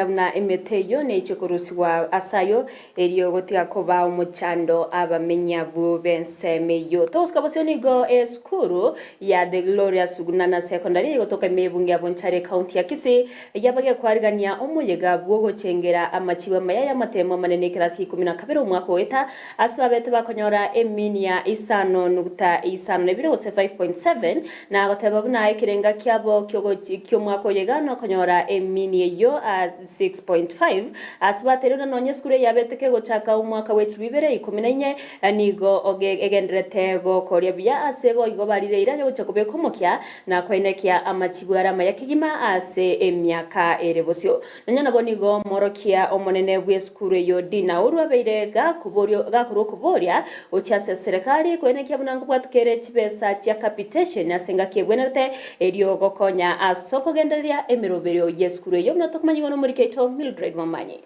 Buna emete eyio neche korusigwa ase ayio, erio gotiga koba omochando abamenyi abwo b'ensemo eyio. Togosuka bosio nigo esukuru ya The Glorious Sugunana Secondary egotoka ime y'ebunge ya Bonchari ecounty ya Kisii yaba gekwarigania omoyega bw'ogochengera amachibu amaya y'amatemo amanene ekerasi gia ikomi na kabere omwaka oeta ase babete bakonyora emini ya isano nukta isano na ibere gose 5.7 Na goteba buna ekerenga kiabo ki'omwaka oyo iga nokonyora emini eyio 6.5. Ase bateire buna nonya esukuru eye yabete kegochaka omwaka bwe chilifu ibere ikomi na inye, nigo egendererete gokoria buya ase boigo barire eira yogocha kobeka omokia na koenekia amachibu are amaya kegima ase emiaka ere bosio. Nonya nabo nigo omworokia omonene bw'esukuru eyio Dina Ouru abeire gakorwa okoboria gochia ase eserekari koenekia buna nkobwatuka ere chibesa chia capitation ase engaki egwenerete erio gokonya ase okogendereria emeroberio y'esukuru eyio buna tokomanyigwa nomoriki oito Mildred Momanyi.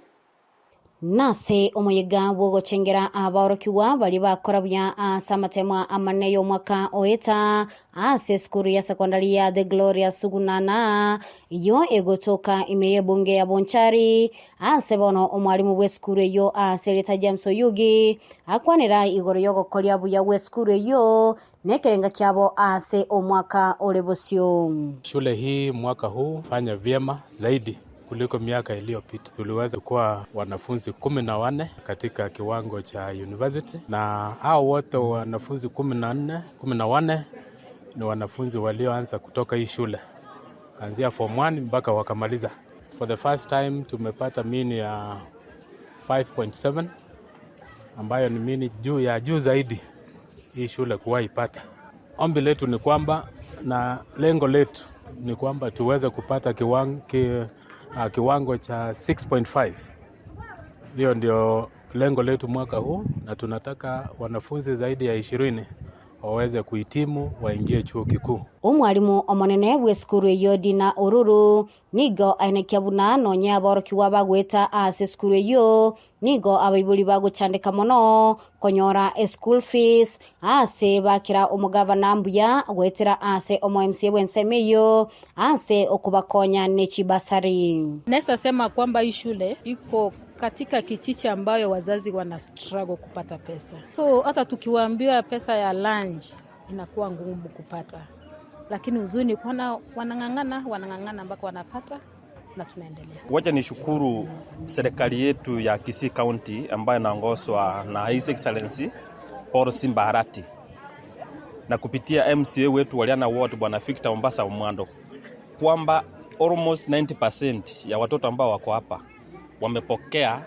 Nase omoyega bw'ogochengera abaorokigwa baria bakora buya ase amatemwa amanene y'omwaka oeta ase esukuru ya sekondari ya The Glorious Sugunana eyio egotoka ime y'ebunge ya Bonchari ase bono omwalimu bw'esukuru eyio ase erieta James Oyugi akwanera igoro y'ogokoria buya gw'esukuru eyio nekerenga kiabo ase omwaka ore bosio. Shule hii mwaka huu fanya vyema zaidi kuliko miaka iliyopita. Tuliweza kuwa wanafunzi 14 katika kiwango cha university, na hao wote wanafunzi 14, 14 ni wanafunzi walioanza kutoka hii shule kuanzia form 1 mpaka wakamaliza. For the first time tumepata mean ya 5.7 ambayo ni mean juu ya juu zaidi hii shule kuwahi pata. Ombi letu ni kwamba na lengo letu ni kwamba tuweze kupata kiwango, ki, kiwango cha 6.5. Hiyo ndio lengo letu mwaka huu, na tunataka wanafunzi zaidi ya 20 waweze kuhitimu waingie chuo kikuu. Omwalimu omonene bw'esukuru eyio Dina Oruru nigo aenekia buna nonye aborokigwa bagoeta ase esukuru eyio nigo abaibori bagochandeka mono konyora eschool fees ase bakera omogavana mbuya goetera ase omo MCA bw'ensemo eyio ase okobakonya ne chibasari. Naeza sema kwamba hii shule iko katika kijiji ambayo wazazi wana struggle kupata pesa, so hata tukiwaambia pesa ya lunch inakuwa ngumu kupata, lakini uzuri ni kuona wanang'ang'ana, wanang'ang'ana mpaka wanapata na tunaendelea. Wacha nishukuru serikali yetu ya Kisii County ambayo inaongozwa na His Excellency Paul Simba Arati na kupitia MCA wetu Waliana Ward Bwana Victor Ombasa Omwando kwamba almost 90% ya watoto ambao wako hapa wamepokea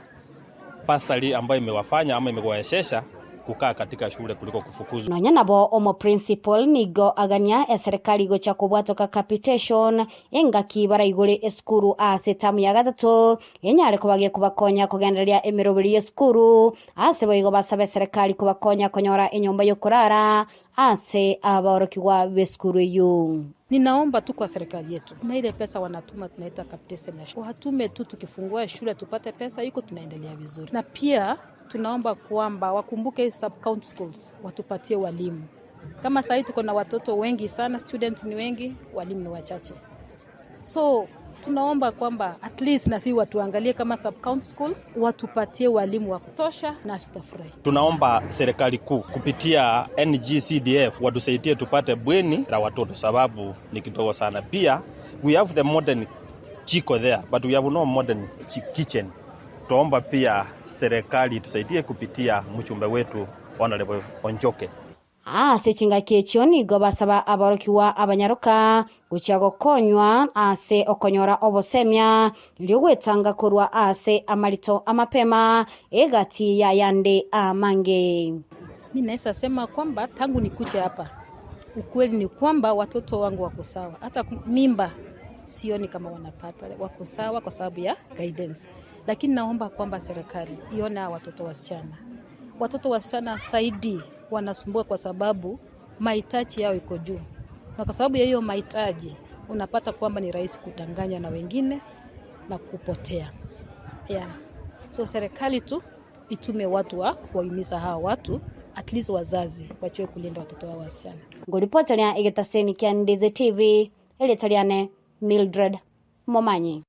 basari ambayo imewafanya ama imewawezesha kukaa katika shule kuliko kufukuzwa. Nonya nabo omo principal nigo agania eserikali gocha kobwatoka capitation engaki baraigore esukuru ase etamu ya gatato enyare koba gekobakonya kogendereria emeroberi y'esukuru ase boigo basabe eserikali kobakonya konyora enyomba y'okorara ase aborokigwa b'esukuru eyio. Ninaomba tu kwa serikali yetu, na ile pesa wanatuma tunaita capitation ya shule, watume tu, tukifungua shule tupate pesa iko, tunaendelea vizuri. Na pia tunaomba kwamba wakumbuke sub county schools watupatie walimu. Kama sahii tuko na watoto wengi sana, student ni wengi, walimu ni wachache, so tunaomba kwamba at least na si watuangalie kama sub county schools watupatie walimu wa kutosha, na tutafurahi. Tunaomba serikali kuu kupitia NGCDF watusaidie tupate bweni la watoto, sababu ni kidogo sana. Pia we have the modern jiko there but we have no modern kitchen. Tuomba pia serikali tusaidie kupitia mchumbe wetu Honorable Onjoke. Ase chingaki echio nigo basaba aborokigwa abanyaroka gochia gokonywa ase okonyora obosemia, erio gwetanga korwa ase amarito amapema egati y'ayande amange. Mi naeza sema kwamba tangu nikuje hapa, ukweli ni kwamba watoto wangu wako sawa, hata mimba sioni kama wanapata, wako sawa kwa sababu ya guidance. Lakini naomba kwamba serikali ione hawa watoto wasichana, watoto wasichana zaidi wanasumbua kwa sababu mahitaji yao iko juu, na kwa sababu ya hiyo mahitaji unapata kwamba ni rahisi kudanganywa na wengine na kupotea yeah. So serikali tu itume watu wa kuwahimiza hawa watu at least wazazi wajue kulinda watoto wao wasichana. Ngoripoteria egetaseni kia Ndizi TV, erieta riane Mildred Momanyi.